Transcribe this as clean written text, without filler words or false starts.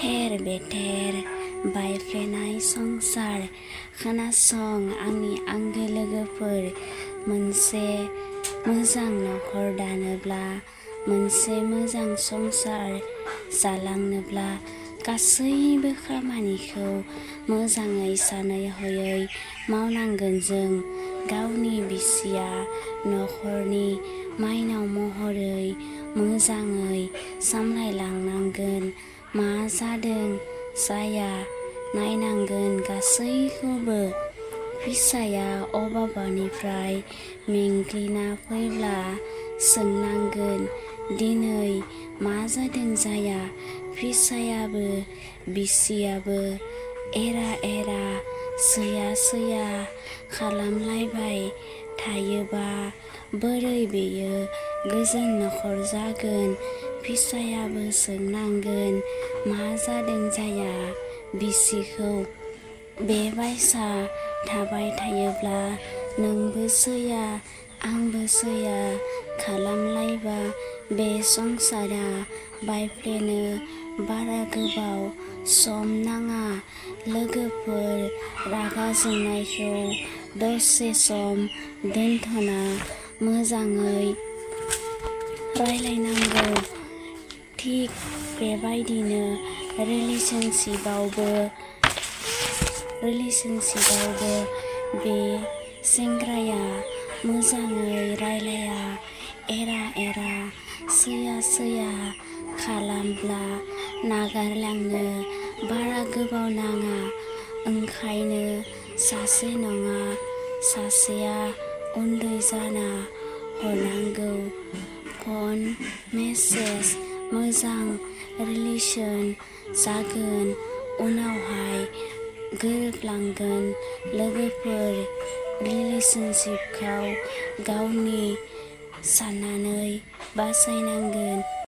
थेर बेथेर बायफ्लेनाय संसार खोनासं आंनि आंगो लोगोफोर। मोनसे मोजां नखर दानोब्ला, मोनसे मोजां संसार जालांनोब्ला गासैबो खामानिखौ मोजाङै सानै हयै मावनांगोन जों। गावनि बिसिया नखरनि माइनाव महरै मोजाङै सामलायलांनांगोन। मा जादों जाया नायनांगोन गासैखौबो। फिसाया अबावबानिफ्राय मेंग्लिना फैब्ला सोंनांगोन दिनै मा जादों जाया। फिसायाबो बिसियाबो एरा एरा सैया सैया खालामलायबाय थायोबा बोरै बेयो गोजोन नखर जागोन। फिसायाबो सोंनांगोन मा जादों जाया बिसिखौ। बेबायसा थाबाय थायोब्ला नोंबो सैया आंबो सैया खालामलायबा बे संसारा बायफ्लेनो बारा गोबाव सम नाङा। लोगोफोर, रागा जोंनायखौ दसे सम दोनथ'ना मोजाङै रायलायनांगौ। थिग बेबायदिनो रिलेशनशिपआवबो बे सेंग्राया मोजाङै रायलाया, एरा एरा सैया सैया खालामब्ला नागारलांनो बारा गोबाव नाङा। ओंखायनो सासे नङा सासेया उन्दै जाना हरनांगौ फन मेसेज। मोजां रिलेशन जागोन, उनावहाय गोरोबलांगोन। लोगोफोर, रिलेशनशिपखौ गावनि साननानै बासायनांगोन।